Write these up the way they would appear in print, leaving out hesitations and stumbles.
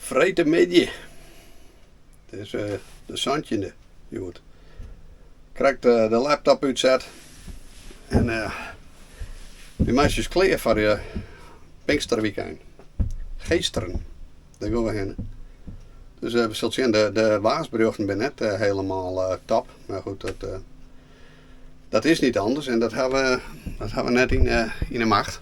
Freedtemiddei. It is de santjinde hjoed. Krekt de laptop útset en wy meitsje ús klear foar de Pinksterwykein. Geesteren, dêr gean we hinne. Dus we sille sjen, de waarsberjochten binne net helemaal top. Mar goed, dat Dat is niet anders en dat hawwe we, dat hawwe we net yn, yn 'e macht.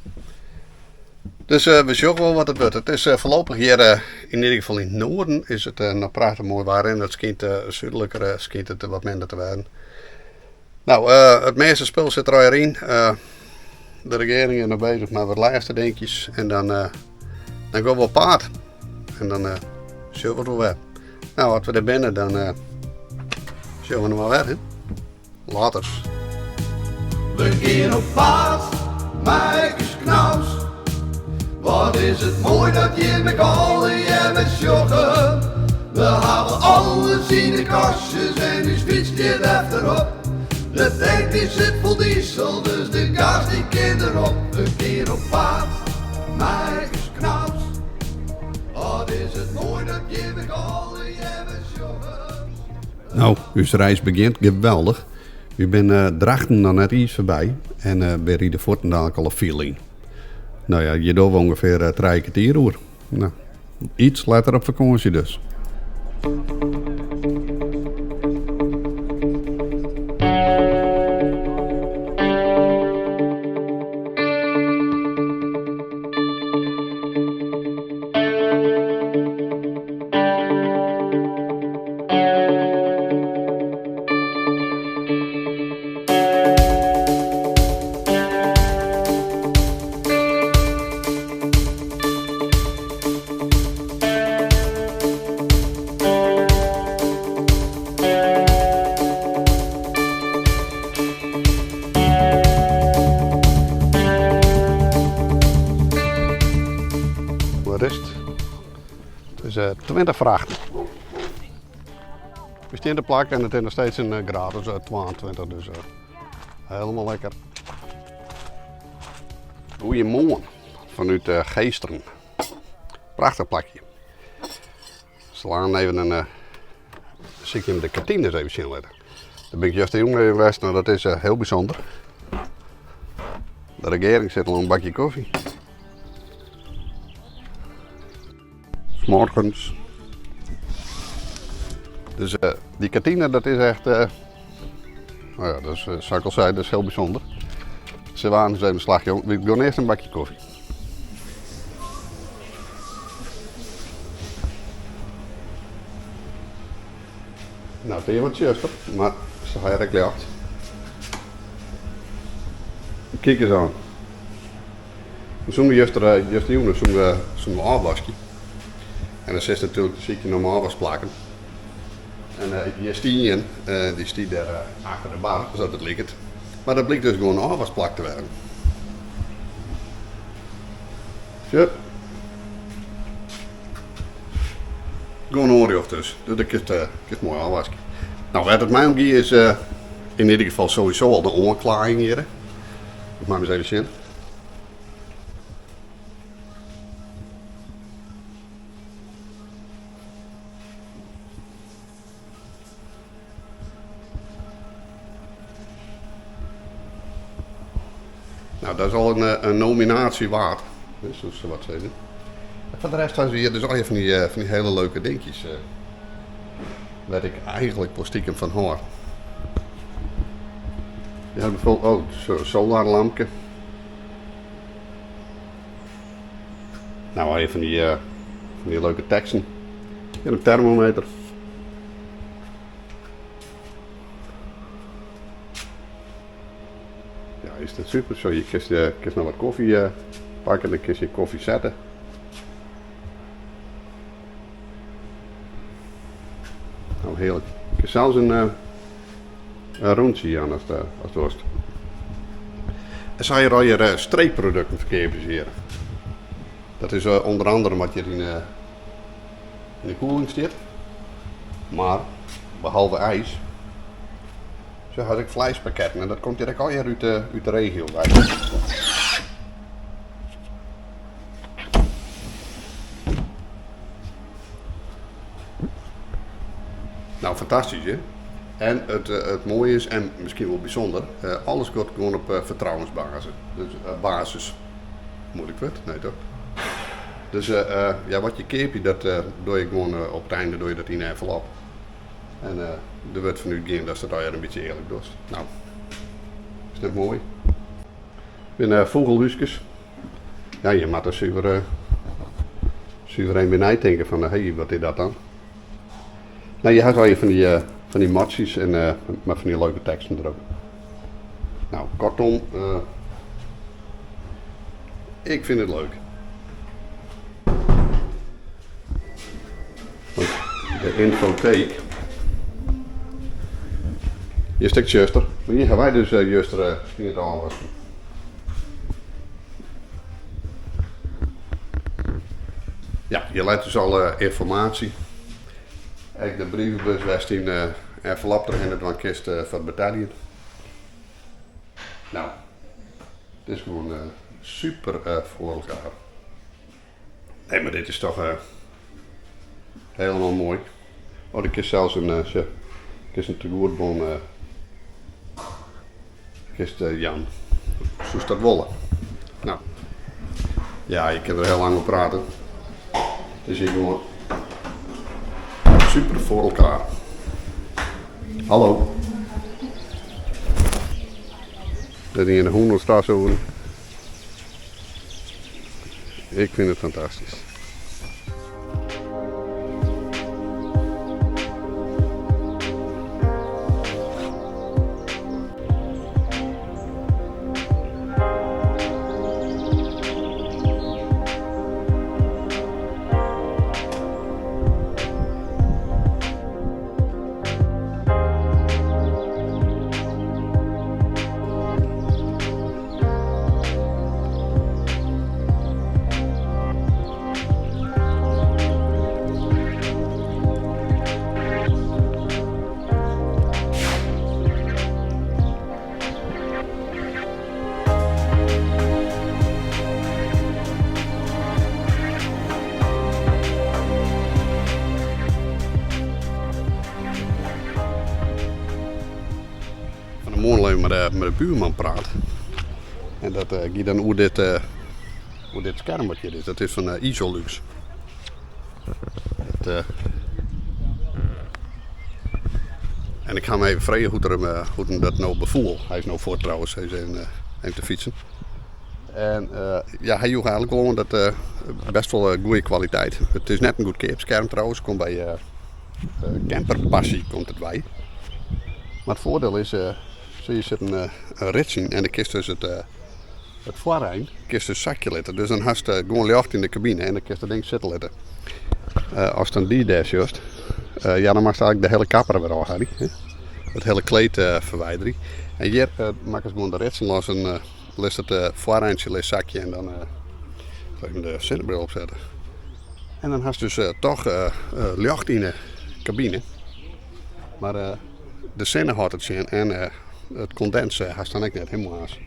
Dus we sjogge wol wat it wurdt. It is foarlopich hjir yn ieder gefal yn it noarden is it noch prachtich moai waar en it skynt súdliker skynt it wat minder te wêzen. No, it measte spul sit der alwer yn. De regearing is noch bezich mei wat lêste dinkjes en dan, dan gean we op paad. En dan sjogge we it wol wer. No, as we der binne, dan sjogge we noch mar wer. Hè? Laters. We gean op paad mei ús knaus. Wat is it moai dat jim ek allegear sjogge. We hawwe alles yn de kastjes en ús fyts stiet efterop. De tank dy sit fol diesel, dus de gas dy kin derop. We gean op paad mei ús knaus. Wat is it moai dat jim ek allegear sjogge. No, ús reis begjint geweldich. Wy binne Drachten noch net iens foarby en wy ride fuortendalik al in file yn. No ja, hjir dogge we ûngefear trije kertier oer. No, iets letter op fakânsje dus. Wat is it? It is 20 foar achten. We stean te plak en it is noch steeds in graad as 22, dus helemaal lekker. Goeiemoarn fanút Geesteren. Prachtich plakje. Slaan even in sil ik jim de kantine even sjen litte. Dêr bin ik justerjûn even west, no dat is hiel bysûnder. De regearing sit al oan in bakje kofje. 's Morgens. Dus dy kantine dat is echt, no ja, dat is, sa't ik al sei, dat is hiel bysûnder. Se waarden ris even in slachje om. We gean earst in bakje kofje. No, it is wat tsjuster, mar se ha hjir ek ljocht. Kyk ris oan. We soene juster, justerjûn soene we, soene we ôfwaskje. En dan sitst natuerlik te sykjen om ôfwaskplakken. En hjir stie ien, dy stie dêr achter de bar, sa't it liket. Mar dat blykt dus gewoan in ôfwaskplak te wêzen. Sjoch. Gewoan oanrjocht dus. Dus dêr kinst, kinst moai ôfwaskje. No, wêr't it my om gie is yn ieder gefal sowieso al de oanklaaiïng hjir. Ik mei ris even sjen. Nou, dat is al in, eh, nominatie waard. Dus dat is wat zeggen. En foar de rest ha se hjir dus allegear fan dy, eh, fan dy hiele leuke dinkjes. Eh, wêr't ik eigentlik wol stikem fan hâld. Je ha bijvoorbeeld, oh, zo'n solarlampke. Nou, even fan dy leuke teksten. En in termometer. Ja, is dat super. Zo, je kinst, kinst noch wat kofje pakke, dan kinst je kofje sette. Nou, hearlik. Ik kin sels in, in rûntsje jaan as it wolst. En sa hjir allegear streekprodukten ferkeapje se hjir. Dat is ûnder andere wat hjir yn de kuolling stiet. Mar behalve ijs, se ha ek fleispakketten en dat komt hjir ek allegear út de, út de regio wei. Nou, fantastysk hè? En it, it moaie is, en miskien wol bysûnder, alles giet gewoan op fertrouwensbasis. Dus basis. Muoilik wurd? Nee toch? Dus ja, wat je keapje, dat doe je gewoan op it einde doe je dat yn 'e envelop. En der wurdt fan útgien datst dat allegear in bytsje earlik dochst. Nou, is net moai? Binne fûgelhúskes. Ja, je moatte suver, suver even by neitinke fan hé, wat is dat dan? No, je ha allegear fan dy matsjes en mei fan dy leuke teksten derop. Nou, kortom, ik fyn it leuk. Want de infoteek. Hjir is it ek tsjuster. Mar hjir ha wy dus juster stien te ôfwasken. Ja, hjir leit dus alle ynformaasje. Ek de brievebus wêr'tst dyn envelop trochhinne dwaan kinst foar it beteljen. Nou, it is gewoan super foar elkoar. Nee, mar dit is toch helemaal moai. Oh, der kinst sels in, sjoch, kinst in tegoedbon kinst jaan. Soest dat wolle? Nou, ja, je kinne der hiel lang oer prate. It is hjir gewoan super foar elkoar. Hallo. Dêr wiene de hûn oan it stofsûgen. Ik fyn it fantastysk. Fan 'e moarn even mei de buorman praat. En dat gie dan oer dit, oer dit skerm wat hjir is. Dat is fan Isolux. Dat, en ik ha him even frege hoe't er him, hoe't him dat no befoel. Hy is no fuort trouwens, hy is even, even te fytsen. En ja, hy joech eigenlik wol oan dat best wol goede kwaliteit. It is net in goedkeap skerm trouwens, komt by Camperpassie komt it wei. Mar it foardiel is, sjoch hjir sit in rits yn en dan kinst dus it foarein kinst dus sakje litte. Dus dan hast gewoan ljocht yn de kabine en dan kinst dat ding sitte litte. Ast dan dy dêr sjochst, ja dan moatst eigenlik de hiele kappe der wer ôf helje. It hiele kleed ferwiderje. En hjir makkest gewoan de ritsen los en litst it foareintsje litst sakje en dan even de sinnebril opsette. En dan hast dus toch ljocht yn de kabine. Mar de sinne hâldt it tsjin en it kondens hast dan ek net, hè, moarns.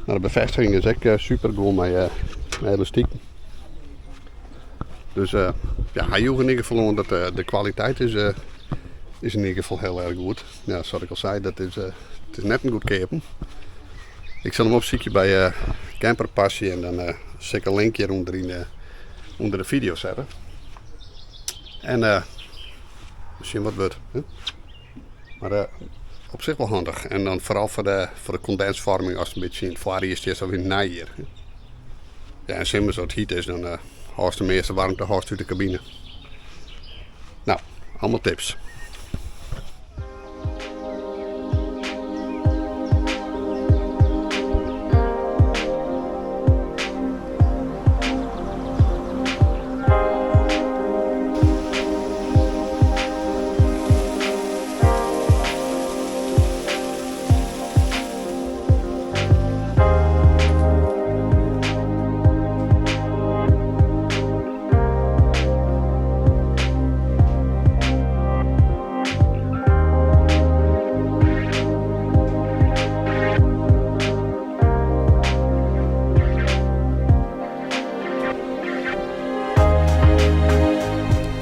Mar de befêstiging is ek super, gewoan mei elastiken. Dus ja, hy joech yn ieder gefal oan dat de kwaliteit is, is yn ieder gefal hiel erch goed. Ja, sa't ik al sei, dat is, it is net in goedkeapen. Ik sil him opsykje by Camperpassie en dan sil ik in link hjir ûnder yn ûnder de fideo sette. En we sjen wat wurdt. Mar op sich wol handich. En dan foaral foar de, foar de kondensfoarming ast in bytsje yn it foarjier stiest of yn it neijier. Ja, en simmers as it hyt is, dan hâldst de measte waarmte hâldst út de kabine. No, allemaal tips.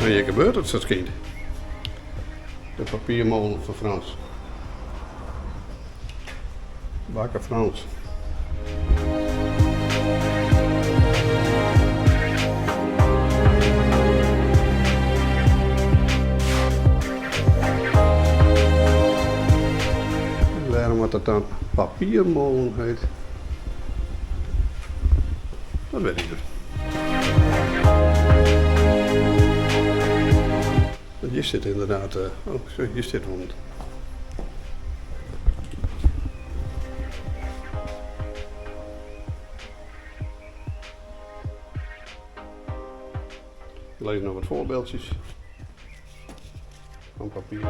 No, hjir gebeurt it, sa't skynt. De papiermolen fan Frans. Bakker Frans. En wêrom wat dat dan papiermolen heet, dat wit ik net. Want hjir sit ynderdaad, oh sjoch hjir stiet wol. Ik lees noch wat foarbyldsjes fan papier.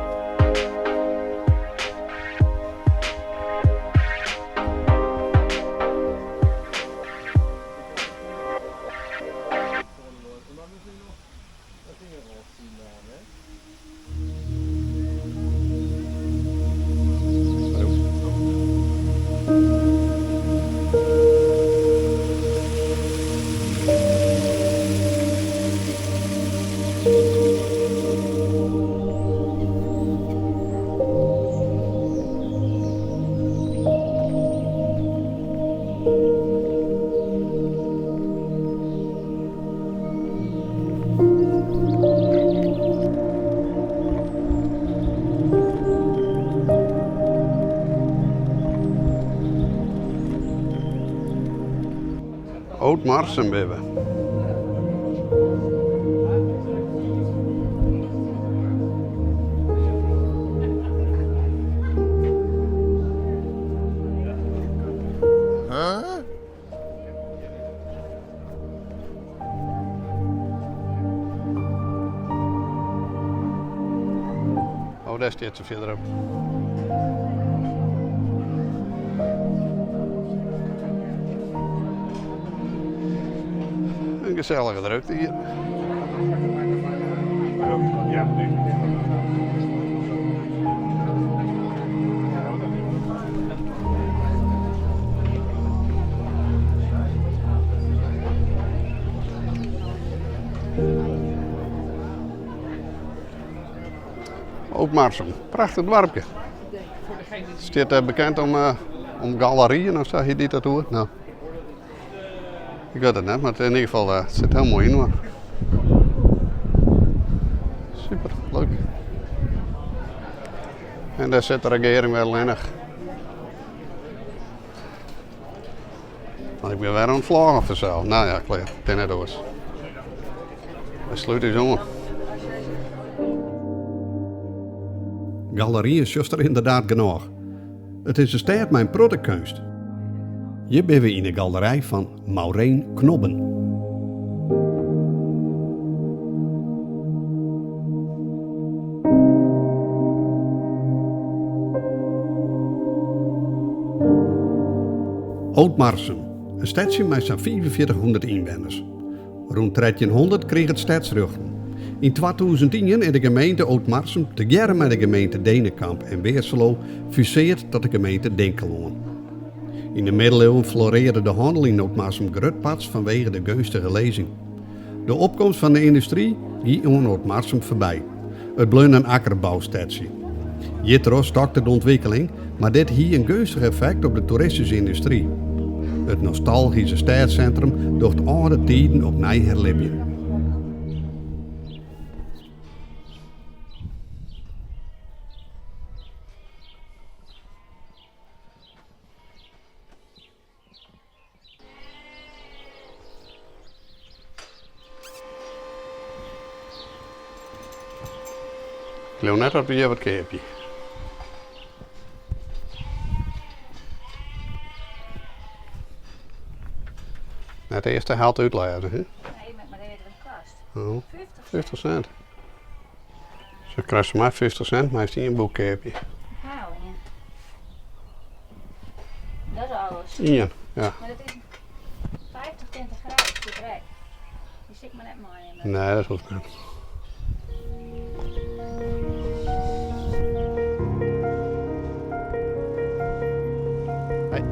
Ootmarsum binne we. Oh, dêr stiet se fierderop. In gesellige drukte hjir. Ootmarsum, prachtich doarpke. Stiet dêr bekend om, om galeryen of sa, hie dy dat oer? No, ik wit it net, mar yn ieder gefal it sit hiel moai yninoar. Super, leuk. En dêr sit de regearing wer allinnich. Want ik bin wer oan it vloggen fansels. No ja, klear. It kin net oars. We slute ús oan. Galeryen sjochst der ynderdaad genôch. It is in stêd mei in protte keunst. Hjir binne we yn de galderij fan Maureen Knobben. Ootmarsum, in stedsje mei sa'n 4500 ynwenners. Rûn 1300 krige it stedsrjochten. Yn 2001 is de gemeente Ootmarsum tegearre mei de gemeente Denekamp en Weerselo fuseard ta de gemeente Dinkelân. Yn de middeleeuwen florearde de hannel yn Ootmarsum grutparts fanwege de geunstige lizzing. De opkomst fan de yndustry gie oan Ootmarsum foarby. It bleaun in akkerboustedsje. Hjirtroch stokte de ûntwikkeling, mar dit hie in geunstich effekt op de toeristyske yndustry. It nostalgyske stêdssintrum docht âlde tiden opnij herlibjen. Ik leau net dat we hjir wat keapje. Net de earste helte útlêze, hè? Nee, mar even wat it kost. Oh, 50 50 cent. Se krijst fan my 50 cent, meist ien boek keapje. Ha al ien. Dat is alles. Ien, ja. Mar dat is 50 tinten grijs, dit rek. Dy sil ik mar net meinimme. Nee, dat hoecht net. Hey.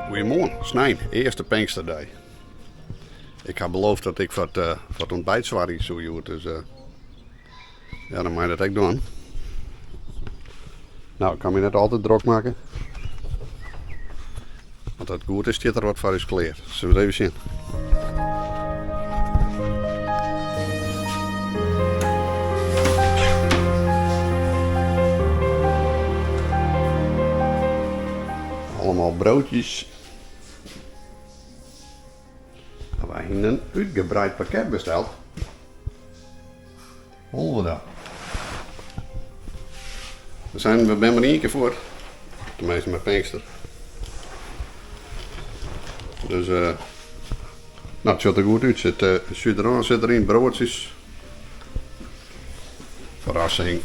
Goeiemoarn, snein, earste Pinksterdei. Ik ha beloofd dat ik foar it ûntbyt soargje soe hjoed, dus ja, dan mei dat ek dwaan. Nou, ik ha my net al te drok makke. Want as it goed is stiet der wat foar ús klear. Sille we it even sjen. Allemaal broodjes. Wy hiene in útgebreid pakket besteld. Wolle we dat? We zijn, we binne mar ien kear fuort. Tenminste mei Pinkster. Dus uh, nou, it sjocht der goed út. Sit, uh, Suderân sit deryn, broadsjes. Ferrassing.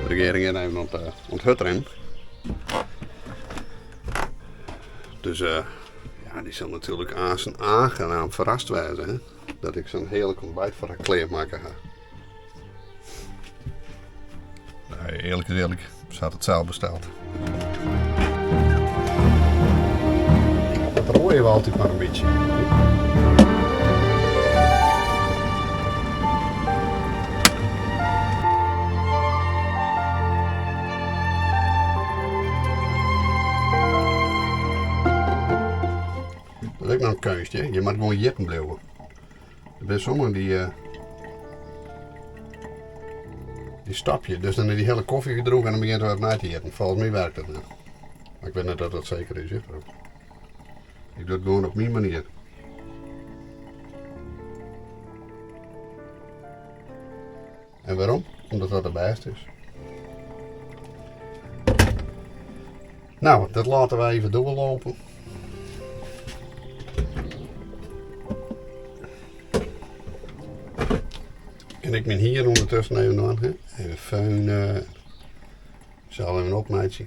De regering is even oan it hurdrinnen. Dus ja, dy sil natuerlik aansen aangenaam ferrast wêze, hè? Dat ik sa'n hearlik ûntbyt foar har klearmakke ha. Nee, earlik is earlik, se hat it sels besteld. Dat roaie we altyd mar in bytsje. Dat is ek noch in keunst, hè? Je moat gewoan jitten bliuwe. Der binne sommigen dy, eh, dy stopje. Dus dan is dy hiele kofje droech en dan begjint er wer opnij te jitten. Folgens my werkt dat net. Mar ik wit net oft dat seker is. Hè? Ik doch it gewoan op myn manier. En wêrom? Omdat dat de bêste is. Nou, dat laten we even doorlopen. En ik myn hier ûndertusken even dwaan. Hè? Even föhnen. Sels even opmeitsje.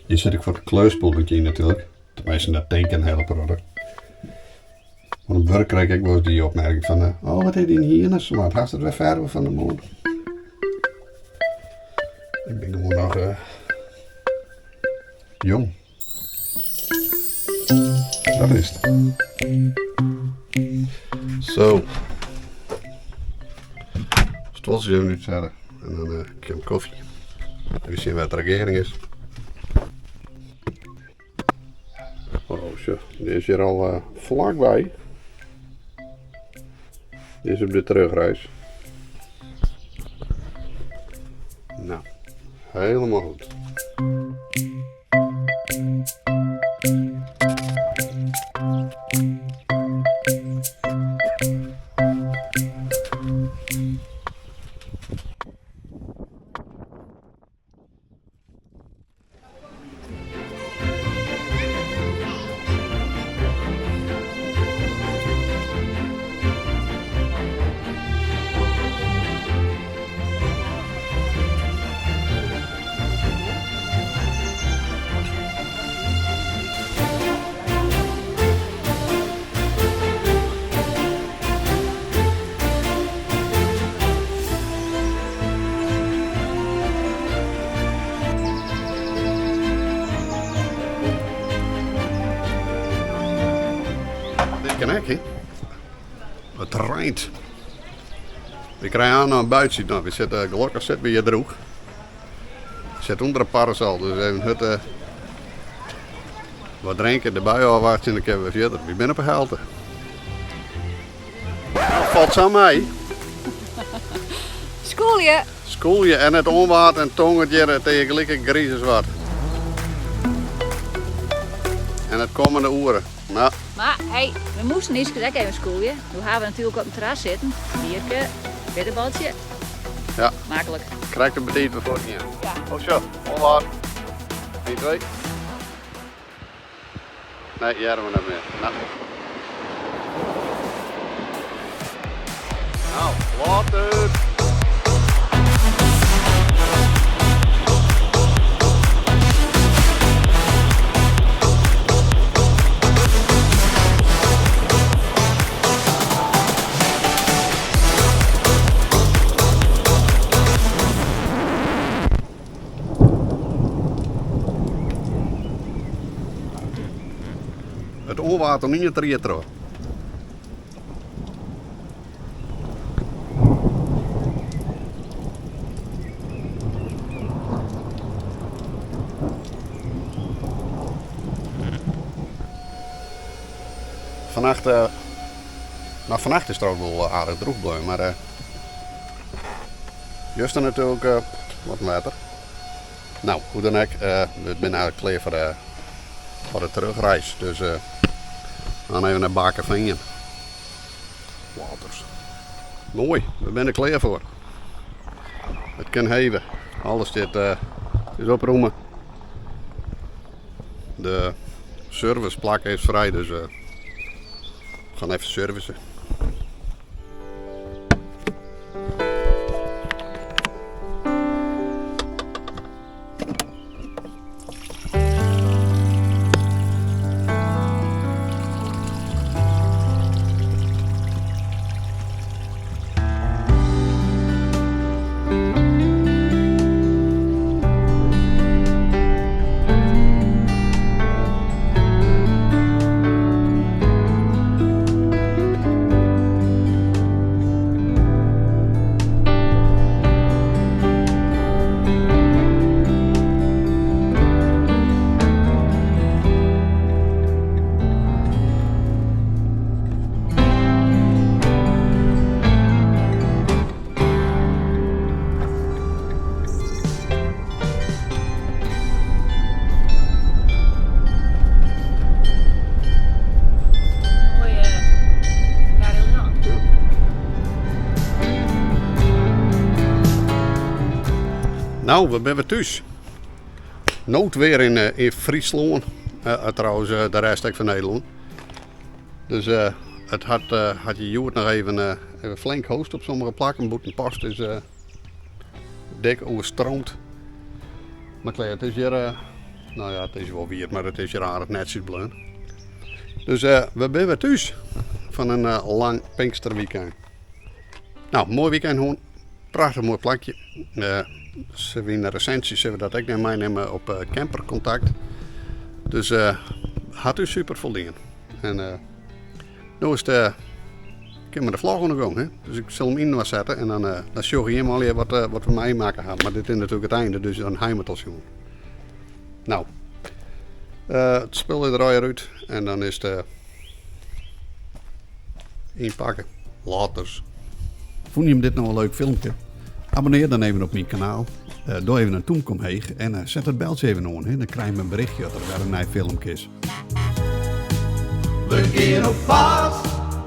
Hjir sit ek foar it kleurspultsje yn natuerlik. Tenminste, dat tinke in hiele protte. Want op wurk krij ik ek wolris dy opmerking fan, oh wat is dyn hier no swart, hast it wer ferve fan 'e moarn? Ik bin gewoan noch jong. Dat is it. Zo. Stuoltsjes even útsette en dan komt kofje. Even sjen wêr't de regering is. Oh, sjoch, dy is hjir al flakby. Dy is op de terugreis. Nou, helemaal goed. Dit kin ek, hè? It reint. We krije oan in buitsje. No, we sitte, gelokkich sitte we hjir droech. Sit ûnder in parasol, dus even hurd wat drinke, de bui ôfwachtsje en dan kinne we fierder. We binne op 'e helte. Nou, falt sa mei. Skûlje! Skûlje en it oanwaard en tongert hjir it is gelyk griis as wat. En it kommende oere. No. Mar hey, we moasten earst ek even skûlje. Doe ha we natuerlik op it terras sitten. Bierke, bitterbaltsje. Ja. Maklik. Krekt op 'e tiid wer fuortgean. Ja. Oh sjoch, oanwaard. 1, 2. Nee, hearre we net mear. No. Nou, later! It oanwaard oan ien tried troch. Fannacht, no fannacht is it trouwens wol aardich drûch bleaun, mar juster natuerlik wat in wetter. No, hoe dan ek, we binne eigentlik klear foar de, foar de terugreis. Dus we gaan even nei Bakkefean. Waters. Moai, we binne der klear foar. It kin heve. Alles stiet is oprûme. De serviceplak is frij, dus we gaan even servicen. Moaie kariljon. No, we binne wer thús. Noodweer yn eh, yn Fryslân. Eh, trouwens, eh, de rest ek fan Nederlân. Dus it hat, hat je hjoed noch even, even flink hoast op sommige plakken. Bûtenpost is dik oerstroomd. Mar klear, it is hjir, no ja, it is wol wiet, mar it is hjir aardich netsjes bleaun. Dus we binne wer thús fan in lang Pinksterweekend. No, moai weekend hân. Prachtich moai plakje. Sille we yn de resinsje sille we dat ek net meinimme op camperkontakt. Dus hat ús super foldien. En no is it kin we de vlog oan de gong. Hè? Dus ik sil him yninoar sette en dan, dan sjogge jim allegear wat, wat we meimakke ha. Mar dit is natuerlik it einde, dus dan ha jim it al sjoen. No, it spul is der allegear út en dan is it ynpakke. Laters. Fûn jim dit no in leuk filmke? Abonnear dan even op myn kanaal. Doch even in tûmke omheech en set it beltsje even oan. Hè? Dan krije jim in berichtje as der wer in nij filmke is. We gean op paad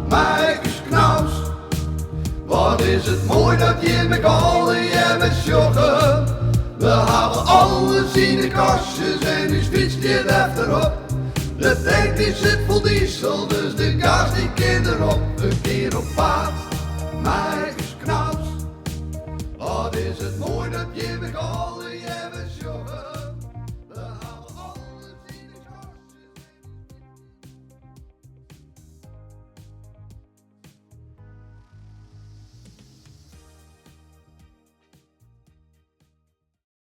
mei ús knaus. Wat is it moai dat jim ek allegear sjogge. We hawwe alles yn de kastjes en ús fyts stiet efterop. De tank dy sit fol diesel, dus de gas dy kin derop. We gean op paad mei ús knaus. Wat is it moai dat jim ek allegear.